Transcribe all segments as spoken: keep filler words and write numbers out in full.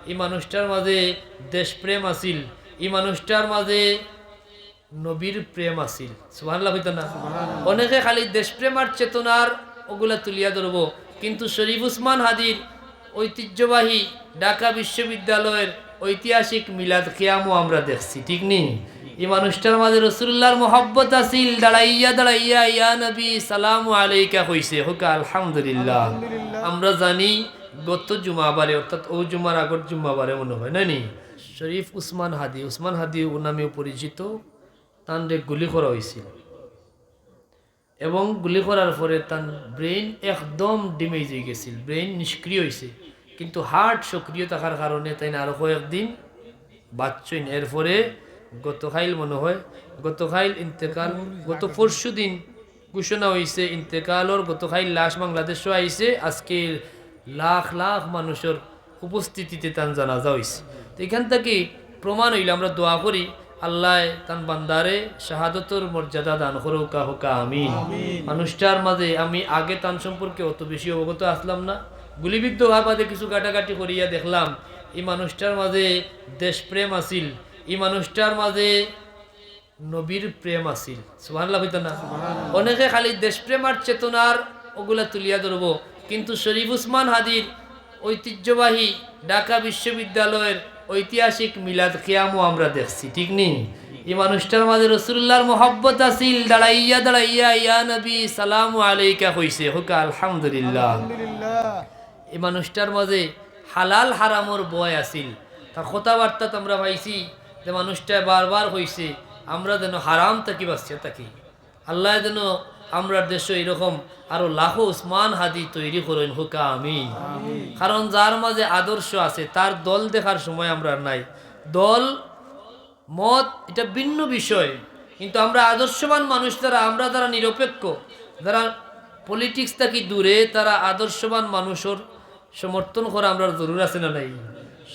ই মানুষটার মাঝে দেশপ্রেম আছিল, ই মানুষটার মাঝে নবীর প্রেম আছিল। সুবহানাল্লাহ কইতা না? অনেকে খালি দেশপ্রেম আর চেতনার ওগুলা তুলিয়া ধরবো, কিন্তু শরীফ উসমান হাদির ঐতিহ্যবাহী ঢাকা বিশ্ববিদ্যালয়ের ঐতিহাসিক মিলাদ কিয়ামও আমরা দেখছি, ঠিক নি? ই মানুষটার মাঝে রসুলুল্লাহর মহব্বত আছিল, দাঁড়াইয়া দাঁড়াইয়া "ইয়া নবী সালামু আলাইকা" কইছে, কউক্কা আলহামদুলিল্লাহ। আলহামদুলিল্লাহ। আমরা জানি গত জুমাবারে, অর্থাৎ অউ জুমার আগর জুমাবারে মনে হয়, নায় নি? শরীফ উসমান হাদি, উসমান হাদি ও নামেও পরিচিত, তানরে গুলি করা হইছিল এবং গুলি করার পরে তান brain একদম damage হয়ে গেছিল, brain নিষ্ক্রিয় হইছে, কিন্তু heart সক্রিয় থাকার কারণে তাইন আরো কয়েকদিন বাঁচছইন। এরপরে গতকাইল মনে হয়, গতকাইল ইন্তেকাল, গত পরশু দিন ঘোষণা হইছে ইন্তেকালর, গতকাইল লাশ বাংলাদেশও আইছে, আজকে লাখ লাখ মানুষের উপস্থিতিতে তান জানাজা হইছে। তো এখান থেকে প্রমাণ হইল, আমরা দোয়া করি, আল্লাহ তান বান্দারে শাহাদতর মর্যাদা দান করুক্কা, কউক্কা আমিন। আমিন। মানুষটার মাঝে আমি আগে তান সম্পর্কে অত বেশি অবগত আসলাম না, গুলিবিদ্ধ হওয়ার বাদে কিছু ঘাটাঘাটি করিয়া দেখলাম, এই মানুষটার মাঝে দেশপ্রেম আছিল, এই মানুষটার মাঝে নবীর প্রেম আছিল। সুবহানাল্লাহ কইতা না? সুবহানাল্লাহ। অনেকে খালি দেশপ্রেম আর চেতনার ওগুলা তুলিয়া ধরবো, কিন্তু শরীফ উসমান হাদির ঐতিহ্যবাহী ঢাকা বিশ্ববিদ্যালয়ের ঐতিহাসিক মিলাদ কিয়ামও আমরা দেখছি, ঠিক নি? ই মানুষটার মাঝে রসুলুল্লাহর মহব্বত আছিল, দাঁড়াইয়া দাঁড়াইয়া "ইয়া নবী সালামু আলাইকা" কইছে, কউক্কা আলহামদুলিল্লাহ। আলহামদুলিল্লাহ। ই মানুষটার মাঝে হালাল হারামর ভয় আছিল। তার কথাবার্তাত আমরা পাইছি যে মানুষটায় বারবার কইছে, "আমরা যেন হারাম থাকি বাঁচিয়া থাকি।" আল্লাহ যেন আমরার দেশো এরকম আরো লাখো উসমান হাদি তৈরি করইন, কউক্কা আমিন। আমিন। কারণ যার মাঝে আদর্শ আছে, তার দল দেখার সময় আমরার নাই। দল, মত, এটা ভিন্ন বিষয়, কিন্তু আমরা আদর্শবান মানুষ যারা, আমরা যারা নিরপেক্ষ, যারা politics থাকি দূরে, তারা আদর্শবান মানুষর সমর্থন করা আমরার জরুর আছে না নাই?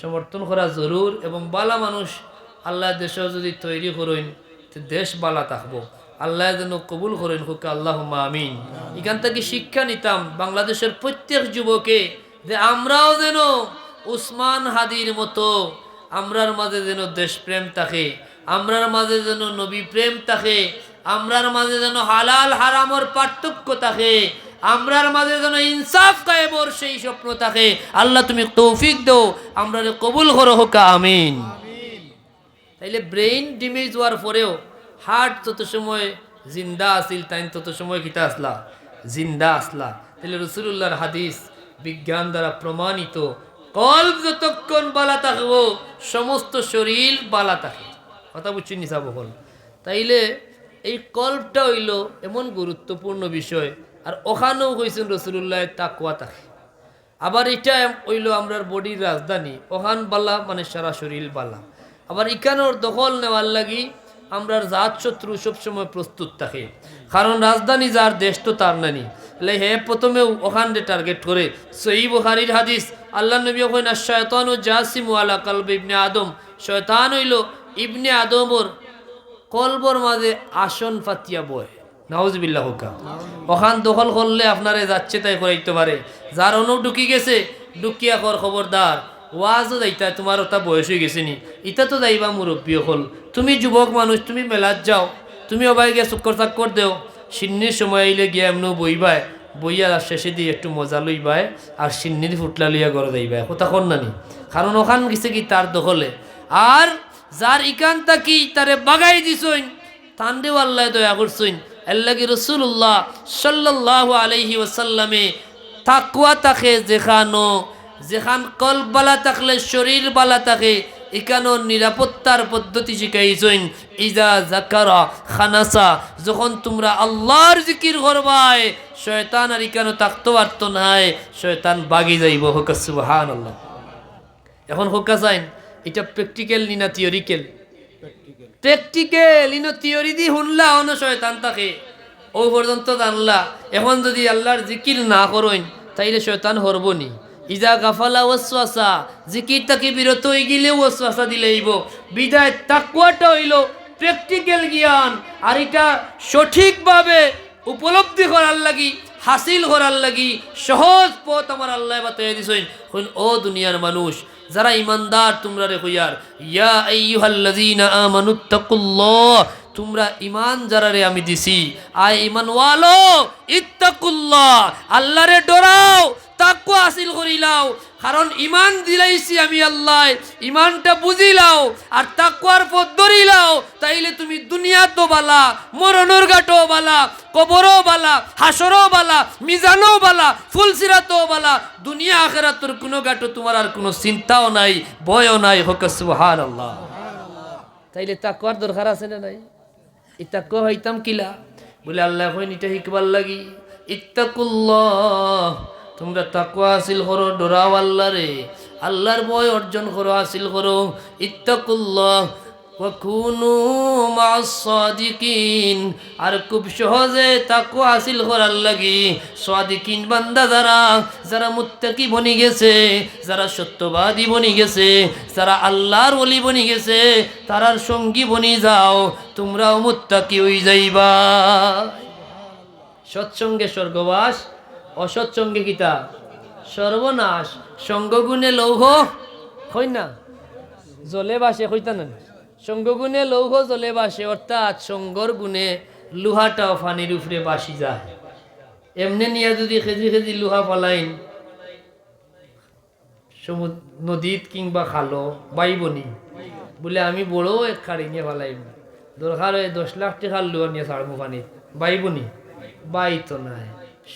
সমর্থন করা জরুর। এবং বালা মানুষ আল্লাহ দেশো যদি তৈরি করইন, তে দেশ বালা থাকবো। আল্লাহ যেন কবুল করইন, কউক্কা আল্লাহুম্মা আমিন। এখান থেকে শিক্ষা নিতাম বাংলাদেশের প্রত্যেক যুবকে, যে আমরাও যেন উসমান হাদির মতো আমরার মাঝে যেন দেশপ্রেম থাকে, আমরার মাঝে যেন নবী প্রেম থাকে, আমরার মাঝে যেন হালাল হারামর পার্থক্য থাকে, আমরার মাঝে যেন ইনসাফ কায়েমর সেই স্বপ্ন থাকে। আল্লাহ তুমি তৌফিক দেও, আমরারে কবুল করো, কউক্কা আমিন। তাইলে brain damage হওয়ার পরেও heart যত সময় জিন্দা আছিল, তাইন তত সময় কিতা আসলা? জিন্দা আসলা। তাইলে রসুলুল্লাহর হাদিস বিজ্ঞান দ্বারা প্রমাণিত, কলব যতক্ষণ বালা থাকবো, সমস্ত শরীর বালা থাকে। কথা বুঝছইন নি সাব অকল? তাইলে এই কলবটা হইল এমন গুরুত্বপূর্ণ বিষয়। আর ওখানেও কইছেন রসুলুল্লাহ, তাকওয়া থাকে। আবার এটা এম-, হইল আমরার bodyর রাজধানী, ওখান বালা মানে সারা শরীর বালা। আবার ইখানোর দখল নেওয়ার লাগি আমরার জাত শত্রু সবসময় প্রস্তুত থাকে, কারণ রাজধানী যার, দেশ তো তার নানি। তাইলে হে প্রথমেও ওখানরে target করে। সহিহ বুখারীর হাদিস, আল্লাহর নবী কইন, "আশ-শায়তানু জাসিমু আলা কালবি ইবনে আদম", শয়তান হইল ইবনে আদমর কলবর মাঝে আসন পাতিয়া বয়। নাউজুবিল্লাহ কউক্কা। ওখান দখল করলে আপনারে যাচ্ছে তাই করাইতে পারে। যার অনু ঢুকি গেছে, ঢুকিয়া কর, "খবরদার, ওয়াজও যাইতা, তোমার ওটা বয়স হয়ে গেছে নি, ইটা তো যাইবা মুরব্বী অকল, তুমি যুবক মানুষ, তুমি মেলাত যাও, তুমি ওবায় গিয়া চক্কর চাক্কর দেও, শিন্নির সময় আইলে গিয়া এমনেও বইবায়, বইয়া আর শেষে দিয়ে একটু মজা লইবায়, আর শিন্নির ফুটলা লইয়া ঘরে যাইবায়।" কথা কর না নি? কারণ ওখান গেছে কি তার দখলে। আর যার ইখান থাকি তারে বাগাই দিছইন, তানরেও আল্লাহ দয়া করছইন। এর লাগি রাসূলুল্লাহ সাল্লাল্লাহু আলাইহি ওয়াসাল্লামে তাকওয়া থাকে যেখানো, যেখান কলব বালা থাকলে শরীর বালা থাকে, ইখানো নিরাপত্তার পদ্ধতি শিখাইছইন। ইজা যাকারা খানাসা, যখন তোমরা আল্লাহর জিকির করবায়, শয়তান আর ইখানো থাকতো পারতো নায়, শয়তান বাগি যাইবো। কউক্কা সুবহানাল্লাহ। এখন কউক্কা চাইন, এটা practical নি না theoretical? Practical। ইনো theory দি হুনলা, অনো শয়তান থাকে, ও পর্যন্ত জানলা। এখন যদি আল্লাহর জিকির না করইন, তাইলে শয়তান হরবো নি? ইজা গাফালা ওয়াসওয়াসা, জিকির থাকি বিরত হই গেলে ওয়াসওয়াসা দিলাইবো। বিদায় তাকওয়াটা হইল practical জ্ঞান, আর এটা সঠিকভাবে উপলব্ধি করার লাগি, হাসিল করার লাগি সহজ পথ আমার আল্লাহ বাতাইয়া দিছইন। কইন, ও দুনিয়ার মানুষ, যারা ইমানদার তুমরারে কইয়ার, ইয়া আইয়ুহাল্লাযীনা আমানুত্তাকুল্লাহ, তুমরা ইমান যারারে আমি দিছি, আয় ইমান ওয়ালো, ইত্তাকুল্লাহ, আল্লাহরে ডরাও, তাকওয়া হাসিল করিলাও। কারণ ইমান দিলাইছি আমি আল্লায়, ইমানটা বুঝিলাও আর তাকওয়ার পথ ধরিলাও, তাইলে তুমি দুনিয়াতও বালা, মরণর ঘাটও বালা, কবরও বালা, হাশরও বালা, মিজানও বালা, ফুলসিরাতও বালা, দুনিয়া আখেরাতর কুনু ঘাটো তুমার আর কুনু চিন্তাও নাই, ভয়ও নাই। কউক্কা সুবহানাল্লাহ। তাইলে তাকওয়ার দরকার আছে না নাই? ই তাকওয়া পাইতাম কিলা? বলে আল্লায় কইন ইটা শিখবার লাগি, ইত্তাকুল্লাহ, তুমরা তাকওয়া হাসিল করো, ডরাও আল্লাহরে, আল্লাহর ভয় অর্জন করো, হাসিল করো, ইত্তাকুল্লাহ, ওয়া কুনু মা'আস সাদিকিন। আর খুব সহজে তাকওয়া হাসিল করার লাগি সাদিকিন বান্দা যারা, যারা মুত্তাকি বনি গেছে, যারা সত্যবাদী বনি গেছে, যারা আল্লাহর ওলি বনি গেছে, তারার সঙ্গী বনি যাও, তুমরাও মুত্তাকি অই যাইবা। সৎসঙ্গে স্বর্গবাস, অসৎসঙ্গে কিতা? সর্বনাশ। সঙ্গগুণে লৌহ, কই না? জলে ভাসে, কইতা না? সঙ্গগুণে লৌহ জলে ভাসে, অর্থাৎ সঙ্গর গুণে লোহাটাও পানির উপরে ভাসি যায়। এমনে নিয়া যুদি কেজি কেজি লোহা ফালাইন, সমুদ-, নদীত কিংবা খালো, বাইবনি। বলে, "আমি বড় এক খাড়ি নিয়া ফালাইমু। দরকার অয় দশ লাখ টেকার লোহা নিয়া ছাড়মু পানিত।" বাইবনি? বাইতো নায়।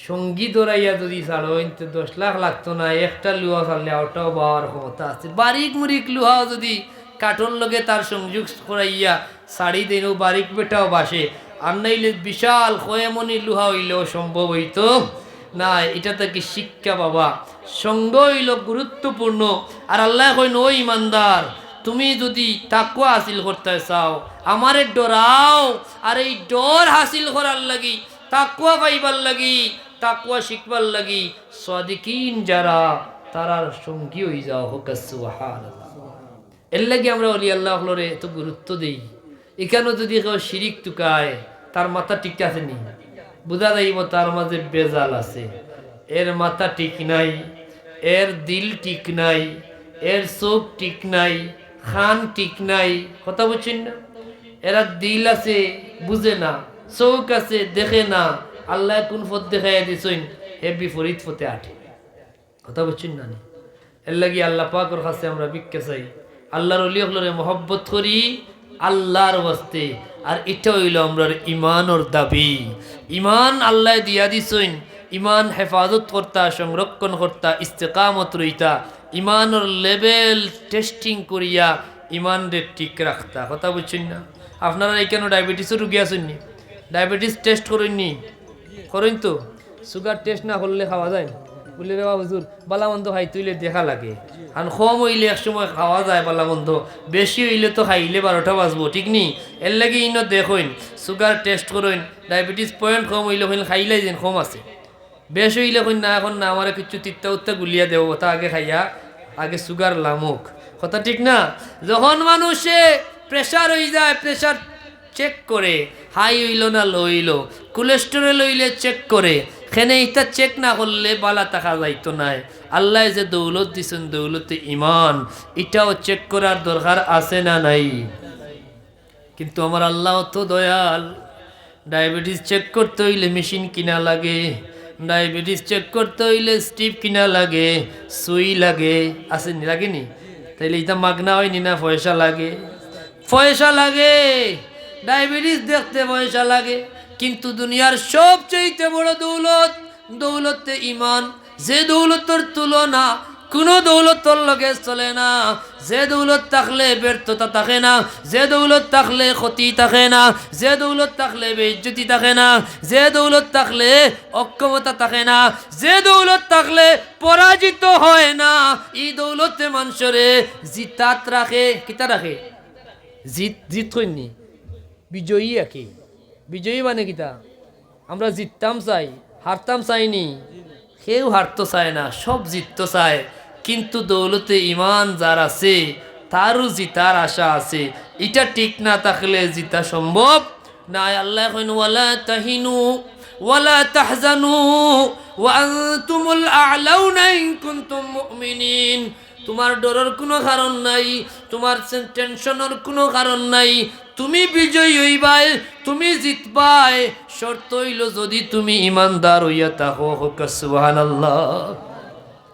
সঙ্গী ধরাইয়া যুদি ছাড়ইন, তে দশ লাখ লাগতো নায়, একটা লোহা ছাড়লে অটাও বাওয়ার ক্ষমতা আছে। বারিক মুরিক লোহাও যুদি কাঠর লগে তার সংযোগ করাইয়া ছাড়ি দেইন, অউ বারিক বেটাও ভাসে। আর নাইলে বিশাল কয় মণি লোহা অইলেও সম্ভব অইতো না। ইটা থাকি শিক্ষা বাবা, সঙ্গ অইলো গুরুত্বপূর্ণ। আর আল্লায় কইন, "ও ইমানদার, তুমি যুদি তাকওয়া হাসিল করতায় চাও, আমারে ডরাও, আর এই ডর হাসিল করার লাগি, তাকওয়া পাইবার লাগি, তাকওয়া শিখবার লাগি, সাদিকিন যারা, তারার সঙ্গী অই যাও।" কউক্কা সুবহানাল্লাহ। এর লাগি আমরা অলি আল্লাহ অকলরে এত গুরুত্ব দেই। ইখানো যুদি কেউ শিরিক তুকায়, তার মাথা ঠিক আছে নি? বুঝা যাইবো তার মাঝে বেজাল আছে। এর মাথা ঠিক নাই, এর দিল ঠিক নাই, এর চউখ ঠিক নাই, কান ঠিক নাই। কথা বুঝছইন না? এরার দিল আছে, বুঝে না, চউখ আছে, দেখে না। আল্লায় কুন পথ দেখাইয়া দিছইন, হে বিপরীত পথে আটে। কথা বুঝছইন না নি? এর লাগি আল্লাহ পাকর কাছে আমরা ভিক্ষা চাই, আল্লাহর ওলি অকলরে মহব্বত করি আল্লাহর ওয়াস্তে। আর ইটা অইলো আমরার ইমানর দাবি। ইমান আল্লায় দিয়া দিছইন, ইমান হেফাজত করতা, সংরক্ষণ করতা, ইস্তেকামত রইতা, ইমানর level testing করিয়া ইমানরে ঠিক রাখতা। কথা বুঝছইন না? আপনারার ইখানো ডায়াবেটিসর রুগী আছইন নি? ডায়াবেটিস test করইন নি? করইন তো? সুগার test না করলে খাওয়া যায় নি? বলে, "রে বা হুজুর, বালা মন্দ খাইতে অইলে দেখা লাগে। আর কম অইলে এক সময় খাওয়া যায় বালা মন্দ, বেশি অইলে তো খাইলে বারোটা বাজবো, ঠিক নি? এর লাগি ইনো দেখইন, সুগার test করইন, ডায়াবেটিস point কম অইলে কইন খাইলাই যেন কম আছে।" বেশ অইলে কইন, "না, এখন না, আমারে কিচ্ছু তিত্তা উত্তা গুলিয়া দেও, ওটা আগে খাইয়া, আগে সুগার লামুক।" কথা ঠিক না? যখন মানুষে প্রেশার অই যায়, প্রেশার চেক করে, হাই অইলো না লো অইলো, কোলেস্টেরল অইলে চেক করে, কেনে ইটা চেক না করলে বালা থাকা যাইতো নায়। আল্লায় যে দৌলত দিছইন, দৌলতে ইমান, ইটাও চেক করার দরকার আছে না নাই? কিন্তু আমার আল্লাহ তো দয়াল। ডায়াবেটিস চেক করতে অইলে মেশিন কিনা লাগে, ডায়াবেটিস চেক করতে অইলে স্ট্রিপ কিনা লাগে, সুই লাগে, আছে নি, লাগে নি? তাইলে ইটা মাগনা অয়নি না, পয়সা লাগে? পয়সা লাগে। ডায়াবেটিস দেখতে পয়সা লাগে। কিন্তু দুনিয়ার সবচাইতে বড় দৌলত, দৌলতে ইমান। যে দৌলতর তুলনা কুনু দৌলতর লগে চলে না। যে দৌলত থাকলে ব্যর্থতা থাকে না, যে দৌলত থাকলে ক্ষতি থাকে না, যে দৌলত থাকলে বেইজ্জতি থাকে না, যে দৌলত থাকলে অক্ষমতা থাকে না, যে দৌলত থাকলে পরাজিত হয় না, ই দৌলতে মানষরে জিতাত রাখে। কিতা রাখে? জিত, জিত কইন নি? বিজয়ী রাখে। বিজয়ী মানে কিতা? আমরা জিততাম চাই, হারতাম চাই নি? কেউ হারতো চায় না, সব জিততো চায়। কিন্তু দৌলতে ইমান যার আছে, তারও জিতার আশা আছে। ইটা ঠিক না থাকলে জিতা সম্ভব নায়। আল্লায় কইন, "ওয়ালা তাহিনু ওয়ালা তাহজানু ওয়া আনতুমুল আ'লাউনা ইন কুনতুম মুমিনিন।" তুমার ডরর কুনু কারণ নাই, তুমার সে-, টেনশনর কুনু কারণ নাই। তুমি বিজয়ী অইবায়, তুমি জিতবায়। শর্ত অইলো যুদি তুমি ইমানদার অইয়া থাকো। কউক্কা সুবহানাল্লাহ।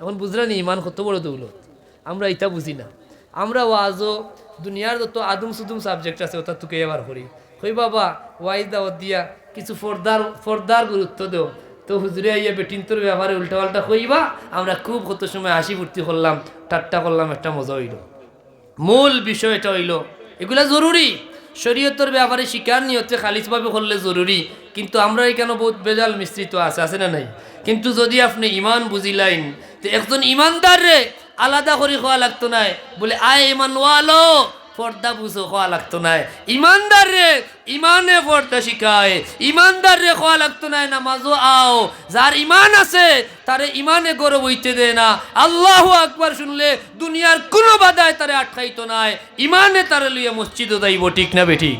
অখন বুঝরানি ইমান কত বড় দৌলত? আমরা ইতা বুঝি না। আমরা ওয়াজো দুনিয়ার যত আদুম সুদুম subject আছে, অতা তুকাইয়া বার করি। কই, "বাবা, ওয়াইজ দাওয়াত দিয়া কিছু পর্দার, পর্দার গুরুত্ব দেও।" তো হুজুরে আইয়া বেটিন্তর ব্যাপারে উল্টাপাল্টা কইবা, আমরা খুব কত সময় হাসি ফুর্তি করলাম, ঠাট্টা করলাম, একটা মজা অইলো। মূল বিষয়টা অইলো, এগুলা জরুরি, শরীয়তর ব্যাপারে শিকার নিয়তে খালিসভাবে করলে জরুরি, কিন্তু আমরা ইখানো বউত ভেজাল মিশ্রিত আছে, আছে না নাই? কিন্তু যুদি আপনে ইমান বুঝিলাইন, তে একজন ইমানদাররে আলাদা করি কওয়া লাগতো নায়, বুলে, "আয় ইমান ওয়ালো, পর্দা বুঝো," কওয়া লাগতো নায়। ইমানদাররে ইমানে পর্দা শিখায়, ইমানদাররে কওয়া লাগতো নায়, "নামাজো আও।" যার ইমান আছে, তারে ইমানে গরব অইতে দেয় না। আল্লাহু আকবার শুনলে দুনিয়ার কুনু বাধায় তারে আটকাইতো নায়, ইমানে তারে লইয়া মসজিদো যাইবো, ঠিক না বেঠিক?